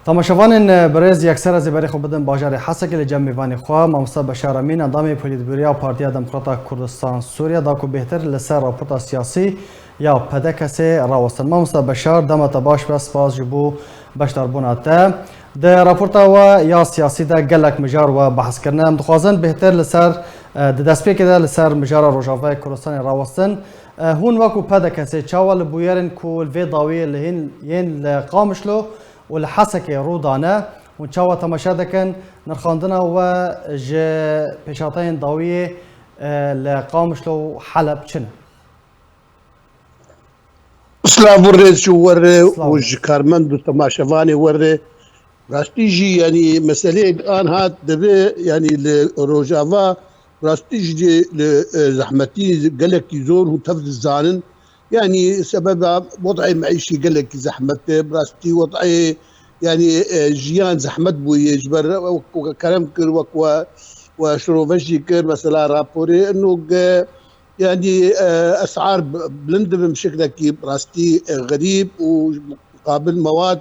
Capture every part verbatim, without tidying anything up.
Temaşevanên birêz, yekser ez ê berê xwe bidim bajarê Hesekê li cem mêvanê xwe, Mamosta Beşar Emîn, endamê Polîtbûroya Partiya Demokrata Kurdistan Sûriye, da ku bêhtir li ser raporta siyasî ya P D K S'ê rawestin. Mamosta Beşar, dema te baş be, spas ji bo beşdarbûna te. Di raporta we ya siyasî de gelek mijar we behs kirine. Em dixwazin bêhtir li ser, e, di destpêkê de li ser mijara Rojavayê Kurdistanê rawestin. E, hûn wekû P D K S'ê çawa li bûyerên ku li vê dawiyê li hîn yên li Qamişlo û li Hesekê rû dane, hûn çawa temaşe dikin? Nirxandina we ji pêşhateyên dawiyê, e, li Qamişlo û Heleb çi ne? Silav û rêz ji we re û ji karmend û temaşevanê we re. Rastî jî, yanî meseleyek anha dibe, yanî li Rojava rastî jî li, e, zehmetî gelekî zor hûn tev dizanin. Yanî sebeba wed'ê meîşî gelekî zehmet e, bi rastî wed'ê, yanî, e, jiyan zehmet bûye, ji ber wek we kerem kir, wek we, we şirove jî kir, mesela raporê, ino ge, yanî, e, esar b-, bilind dibin bi şeklekî bi rastî, e, xerîb û muqabil mewad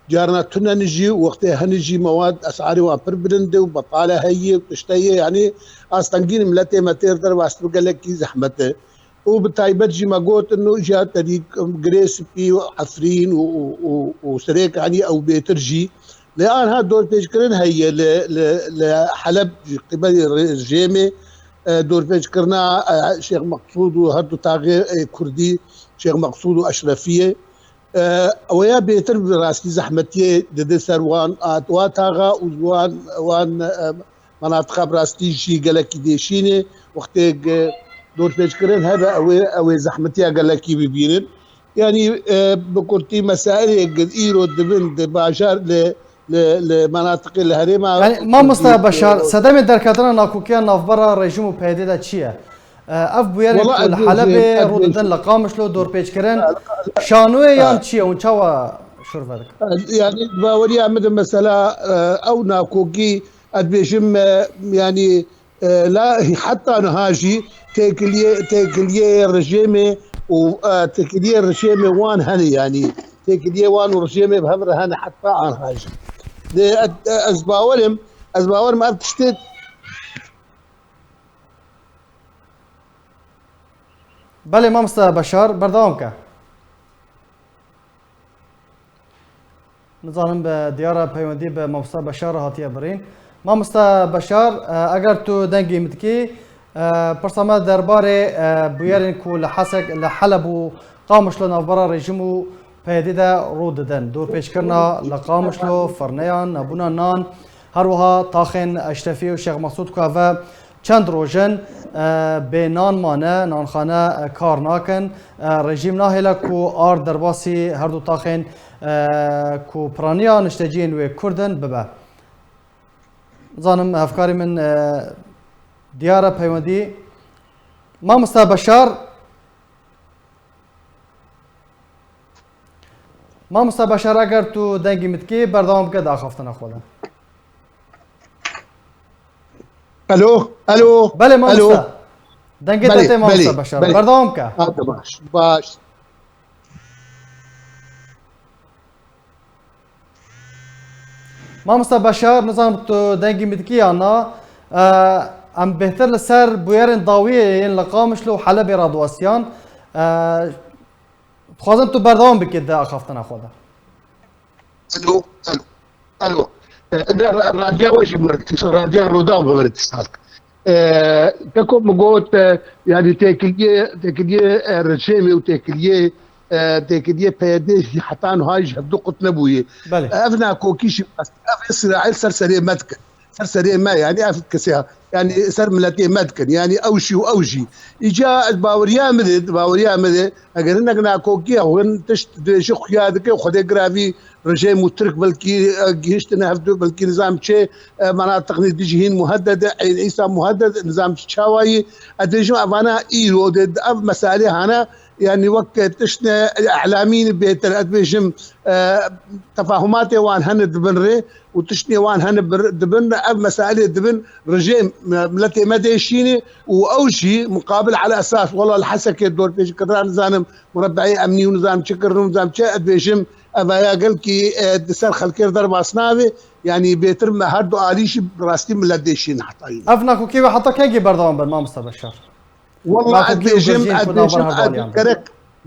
carna tune ne jî, wextê hene jî mewad esarê wan pir bilind e û betale heye û tişte ye, yanî astengîn miletê me têr derbas bi gelekî zehmet e. Û bi taybet jî me got, ino îja terî girê spî û Efrîn û, û, û, û Sirêkanî ew bêtir jî. Lê anha dorpêçkirin heye li, li, li Heleb ji qîbelê rejêmê, e, dorpêçkirina, e, Şêx Meqsûd û her du taxê, e, Kurdî, Şêx Meqsûd û Eşrefiyê. E, ew ya bêtir bi rastî zehmetiyê dide ser wan, a, wa taxa û wan, wan, e, menatiqa bi rastî jî gelekî dêşînê. Wextê, e, dorpêçkirin hebe, ew ê, ew ê zehmetiya gelekî bibînin. Yanî, e, bi kurtî mesailê ge îro dibin di bajar li, li, li menatiqê li herêma Yanî, Mamosta Beşar, sedemê derketina nakokiya navbera rejîm û P Y D de çi ye? E, ev bûyerên Wala ku ez li bêjim, Helebê ez rû didin, bêjim. Li Qamişlo dorpêçkirin, şanoyê yan çi ye? Hûn çawa şûr vedikin? E, yanî, baweriya min de mesela, e, ew nakokî, ez dibêjim, e, yanî, e, la heta niha jî têkiliyê, têkiliyê rejêmê û, e, têkiliyê rejêmê wan hene, yanî têkiliyê wan û rejêmê bi hev re hene heta anha jî. Lê ez, ez bawerim, ez bawerim ev tiştê Belê, mamoste Beşar, berdewam ke. Nizanim bi diyara peywendî bi mamoste Beşar re hatiye birîn. Mamoste Beşar, e, eger tu dengê min dikî, e, pirsa me derbarê, e, bûyerên ku li Hesek, li Heleb û Qamişlo navbera rejîm û P Y D de rû didin. Dorpêçkirina li Qamişlo, firneyan, nebûna nan, her wiha taxên Eşrefî û Şêx Mesûd ku eve çend roj in, e, bê nan mane, nanxane, e, kar nakin. E, rejîm nahêle ku ard derbasî her du taxên, e, ku piraniya nişteciyên wê Kurd in bibe. Zanim hevkarê min, e, diyar e peywendî. Mamoste Beşar, Mamoste Beşar, eger tu dengê min dikî, berdewam bike di axaftina xwe de. Alo, alo, Belê, alo. Mamoste. Dengê te Belê, tê, mamoste belê, Beşar. Belê. Berdewam ke. Ha, baş, baş. Mamoste Beşar, nizanim tu dengê min dikî yan na. E, em bêhtir li ser bûyerên dawiyê yên li Qamişlo û Helebê radiwestiyan. E, Dixwazim tu berdewam bikî di axaftina xwe de. Alo, alo, alo. E, ne ra-, radya we jî bi me re dîsa, radya Rûdaw bi me re dîsa. E, te ku min got, e, yanî têkiliyê, têkiliyê, e, rejêmê û têkiliyê, e, têkiliyê P Y D jî heta niha jî hevdu qut nebûye. Belê. Ev nakokî jî, ev Îsraîl ser serê me dike. Ser serê me, yanî ev kesê, yanî ser miletê me dikin, yanî ew jî û ew jî. Îca ez baweriya min de, baweriya min de, eger hinek nakokiya, hin tişt dibêje xuya dike, Xwedê giravî rejêm û Tirk belkî, e, gihiştine hevdu, belkî nizam çi, e, menatiq nî dijî hîn muheded e, Eyn Îsa muheded, nizam çi çawayî. Ez dibêjim evana îro de, ev meselê hane, yanî wek tiştine elamî ne bêtir, ez dibêjim, e, tefahumatê wan hene dibin rê û tiştê wan hene bir, dibin rê, ev meselê dibin rejêm, e, miletê me dêşînê û ew jî muqabil ala esas, wela li Hesekê dorpêçkirina nizanim murebeî emnî û nizam çi kirin û nizam çi, ez dibêjim, Ev ya gelkî, e, di ser xelkê derbas nabe. Yanî bêtir me her du alî jî bi rastî milet dêşîn heta yî. Ev nakokê we heta kengê berdewam bin, mamosta Beşar? Walla ez dibêjim, ez dibêjim, gerek,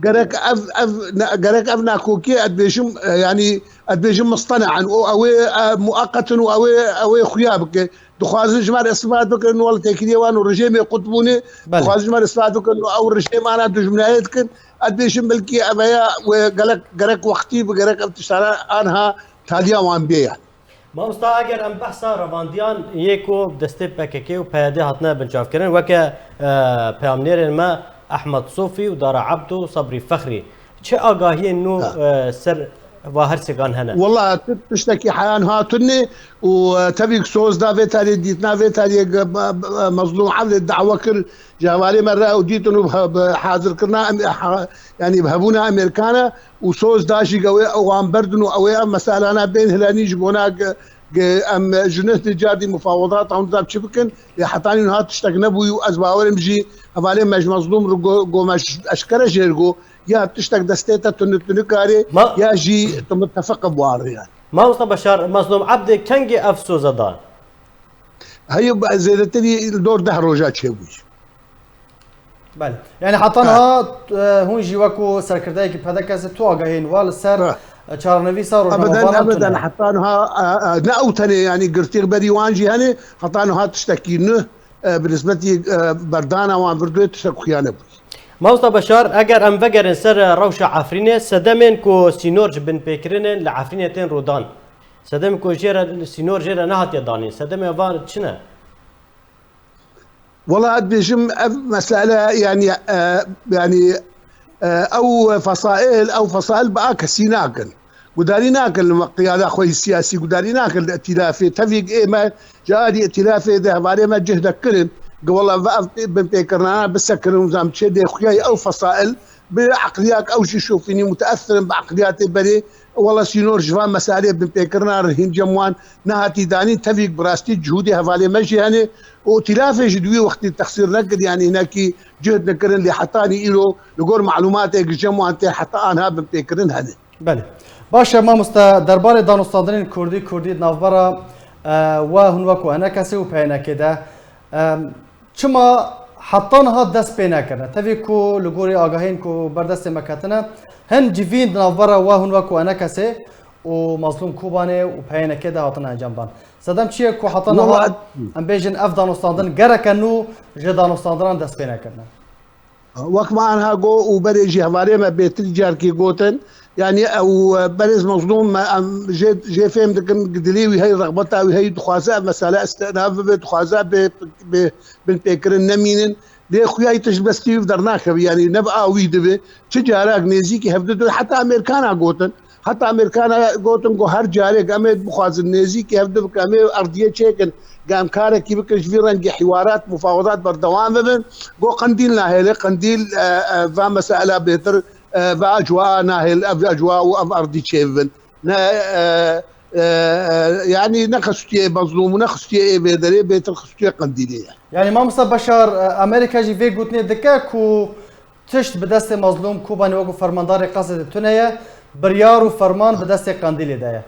gerek ev, ev, ne, gerek ev nakokê ez dibêjim, e, yanî ez dibêjim mistene'en û ew ê, e, mueqet in û ew ê, ew ê xuya bike. Dixwazin ji me re îstîfade bikin, wela têkiliyê wan û rejêmê qut bûne. Belê. Dixwazin ji me re îstîfade bikin û ew rejêmana dijminayê dikin. Ez dibêjim belkî ev ya wê gelek, gerek wextî bi gerek ev tiştana anha taliya wan bê yani. Mamosta, eger em behsa revandiyan yê ku destê P K K û P Y D hatine binçavkirin, weke, e, peyamnêrên me Ehmed Sofî û Dara Ebdo û Sabrî Fexrî, çi agahiyên nû, Ha. e, ser va her sêkan hene? Wela, tu tiştekî heyan hatine û, e, tevî ku soz da vê tarî, dîtina vê tarî, ge-, be-, be-, Mezlûm Ebdê dawa kir, ji hevalê me re û dîtin û bi, bi hazirkirina em, ha, yanî bi hebûna Amerîkana û soz da jî ge wê ew wan berdin û ew ê ev meselana bên hilanî ji bona ge-, ge-, em ji neh carî mufawedat hûn dizan çi bikin, lê hetanî niha tiştek nebûyî û ez bawerim jî hevalê me ji Mezlûm re go-, go me ş-, eşkere jê re go, ya tiştek destê te tu ni-, tu nikarê, Ma- ya jî tu mitefeq bi wan re yani. Mamosta Beşar, Mezlûm Ebdê kengê ev soze da? Heyî, zêdetirî li dor deh roja çêbûyî. Belê. Yani heta Ha. niha, e, hûn jî wekû serkirdeyekî P D K S tu agahiyên wa li ser, Ha. e, çarenivîsa Ebeden, rojnamevanan ebeden, tune. Heta niha, e, e, ne ew tenê, yani girtî berî wan jî hene, heta niha tiştekî nû, e, bi nisbetî, e, berdana wan vir duyê tiştek xuya nebûyî. Mamosta Beşar, eger em vegerin ser, e, rewşa Efrînê, sedemên ku sînor ji binpêkirinên li Efrînê tên rûdan. Sedemên ku jê re, sînor jê re nehatiye danîn. Sedemê van çi ne? Wela ez dibêjim ev mesele, yani, e, yani, e, ew fesail, ew fesail bi a kesî nakin. Gudarî nakin li me qiyada xwe yî siyasî, gudarî nakin li îtîlafê. Tevî ê me ji alî îtîlafê de hevalê me cihde kirin. Gi wela ve ev binpêkirina bisekirin û zam çê dê xuya ew fesail bi eqliyat ew jî şofînî muteesir in bi eqliyatê berê. Wela sînor ji van meselê binpêkirina re hîn cem wan nehatî danîn. Tevî bi rastî cihûdê hevalê me jî hene. û îtîlafê jî di wî wextî texsîr nekir, yanî hinekî cihd nekirin, lê hetanî îro li gor malûmatê gi cem wan tê heta anha binpêkirin hene. Belê. Baş e, mamoste, derbarê danûstandinên kurdî, kurdî di navbera, e, we hûn wekû E N K S ê û P Y N K de, e, çima heta niha dest pê nekirine? Tevî ku li gorî agahiyên ku ber destê me ketine, hin civîn di navbera we hûn wekû E N K S ê û Mazlûm Kobanê û P Y N K de hatine encamdan. Sedem çi ye ku heta niha, Wela, em bêjin, ev danûstandin gereke nû ji danûstandinan dest pê nekirine? Wek me anha got û berê jî hevalê me bêtir carkî gotin, yanî ew berêz Mazlûm me, em jê, jê fêm dikin, dilê wî heyî, rexbeta wî heyî, dixwaze ev mesele îstînaf bibe, dixwaze bê, bê binpêkirin nemînin. Lê xuya yî tişt destî wî bi dernakeve, yanî ne bi a wî dibe. Çi carak nêzîkî hevdu dibe, heta Amerîkana gotin. Heta Amerîkana gotin ku her carê ku em ê bixwazin nêzîkî hevdu bikin, em ê erdiyê çêkin, ku em karekî bikin, ji vî rengî hiwarat, mufawedat berdewam bibin. Got Qendîl nahêle, Qendîl, e, e, va mesela bêtir, e, va ecwa nahêl, ev ecwa û ev erdî çêbibin. Ne, e, e, e, yanî ne xistûyê Mezlûm û ne xistûyê ê vê derê, bêtir xistûyê Qendîlê ye. Yanî mamosta Beşar, e, Amerîka jî vê gotinê dike ku tişt bi destê Mezlûm Kobanê wekû fermandarê Qesedê tune ye, biryar û ferman bi destê Qendîlê de ye.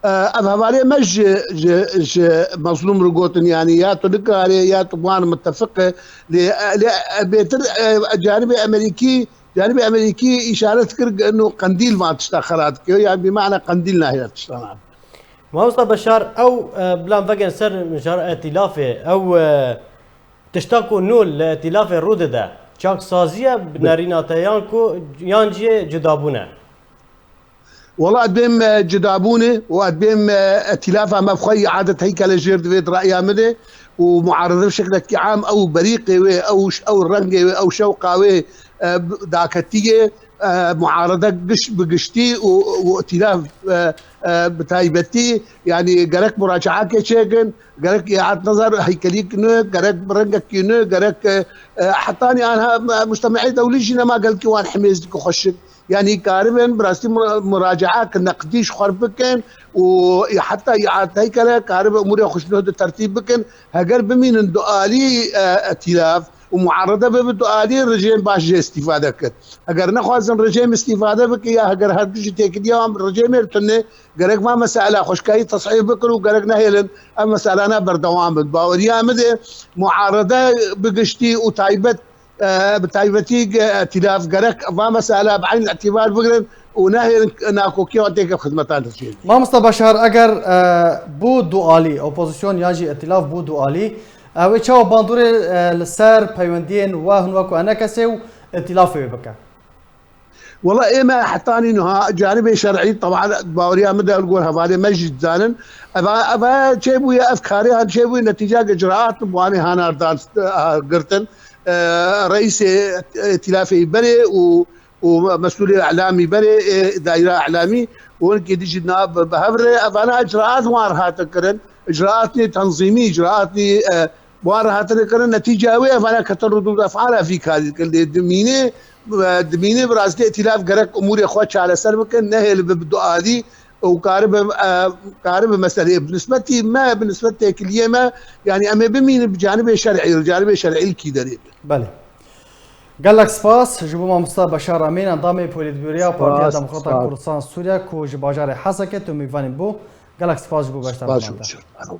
E, ev hevalê me ji, ji, ji Mezlûm re gotin, yanî ya tu nikarê, ya tu wan mitefiq e. Lê, lê, e, bêtir, e, canibê Amerîkî, canibê Amerîkî îşaret kir, ino Qendîl van tişta xera dike, yanî bi mana Qendîl nahêle tişta nake. Mamosta Beşar, ew, e, bila em vegerin ser mijara îtîlafê, ew, e, tişta ku nû li îtîlafê rû dide, çaksazî ye, bi nerîna te yan ku, yan jî cudabûn e? Wela ez bêm, e, cudabûn e û ez bêm, e, îtîlafa me bi xwe îadet heykele jêr divê di raya min de û muarede bi şeklekî am ew berîqê wê, ew ş-, ew rengê wê, ew şewqa wê, e, b-, daketiyê, e, muarede giş-, bi giştî û, û îtîlaf, e, e, bi taybetî, yanî gerek muracaakê çêkin, gerek îadet nezar heykelîk nû, gerek rengekî nû, gerek, e, e, hetanî anha, e, mujtemeê dewlî jî nema gelkî wan himêz dike xweşik. Yanî karibin bi rastî mura-, muracaa ki neqdî ji xwe bikin û heta îadet heykele karibe umûrê xwe ji nû de tertîb bikin. Heger bimînin du alî, e, îtîlaf, û muarede bibe dualî, rejîm baş jê îstîfade kir. Heger nexwazin rejîm îstîfade bike ya heger her du jî têkiliya wan bi rejîmê tune, gerek van mesela xweşkayî tesîh bikin û gerek nehêlin ev meselana berdewam bin. Baweriya min de muarede bi giştî û taybet, e, bi taybetî ge-, îtîlaf gerek van mesela bi eyn îtîbar bigrin û nehêlin nakokiya wan têke xizmetan rejîmê. Mamosta Beşar, eger, e, bû dualî, opozîsyon yan jî îtîlaf bû dualî, ew ê çawa bandorê, e, li ser peywendiyên we hûn wek ENKSê û îtîlafê wê bike? Wela ême hetanî niha canibê şer'î, teban baweriya min de li gor hevalê me jî dizanin, eva, eva çêbûye, ev karê han çêbûye netîca icraat bi wanê hanardan, e, girtin. E, reîsê îtîlafê berê û û mesûlê îlamî berê, ê, daîra îlamî û hinkê dijî na bi, bi hev re, evana icraat wan re hate kirin, icraatnê tenzîmî, icraatnê, e, wan re hatine kirin, netîca wê evana ketin rûdûd efala vî karî dikin. Lê dimînê, e, dimînê bi rastî îtîlaf gerek umûrê xwe çareser bikin, nehêl bi, bi dualî û karibe, e, karibe meseleyê. Bi nisbetî me, bi nisbet têkiliyê me, yanî em ê bimînin bi canibê şer'î, canibê şer'î kî derê. Belê. Gelek spas ji bo mamosta Beşar Emîn, endamê polîtbûroya Partiya Spas, Demokrata spas. Kurdistan Sûriye ku ji bajarê Hesekê tu mêvanî bû. Gelek spas ji bo beşdariya Spas ji te. Bo.